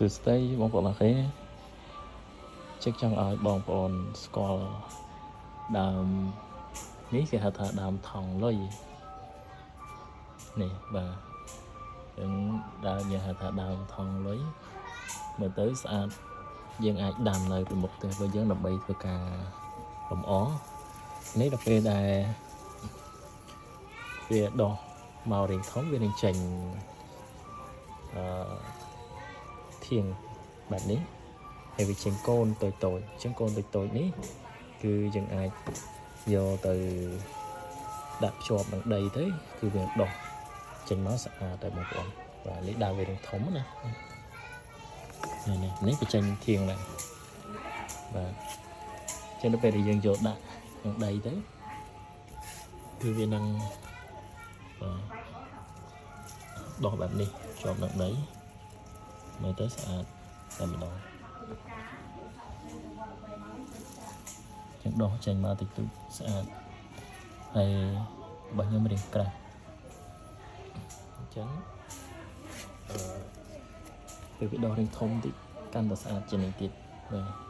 សួស្តីបងប្អូនអរគ្នាជិកចង់ឲ្យបងប្អូនស្គាល់ដើមនេះគេហៅថាដើមថង់លុយនេះបាទនឹងដើមយើងហៅថាដើមថង់លុយមើលទៅស្អាតយើងអាចដាំនៅពីមុខផ្ទះរបស់យើងដើម្បីធ្វើការលម្អនេះដល់ពេលដែលវាដុះមករៀងធំវានឹងចេញអឺធាងបែបនេះហើយវាចេញកូនតូចតូចអញ្ចឹងកូនតូចតូចនេះគឺយើងអាចយកទៅដាក់ភ្ជាប់នឹងដីទៅគឺវាដុះចេញមកស្អាតតែបងប្អូនបាទនេះដើមវារៀងធំណានេះនេះនេះក៏ចេញធាងដែរបាទអញ្ចឹងដល់ពេលដែលយើងយកដាក់ក្នុងដីទៅគឺវានឹងបាទដុះបែបនេះជាប់នឹងដីមើលទៅស្អាតតែម្ដងចឹងដុះចេញមកតិចតួចស្អាតហើយរបស់ខ្ញុំរៀងក្រាស់អញ្ចឹងអឺពេលវាដុះរៀងធំតិចកាន់តែស្អាតជាងនេះទៀតបាទ។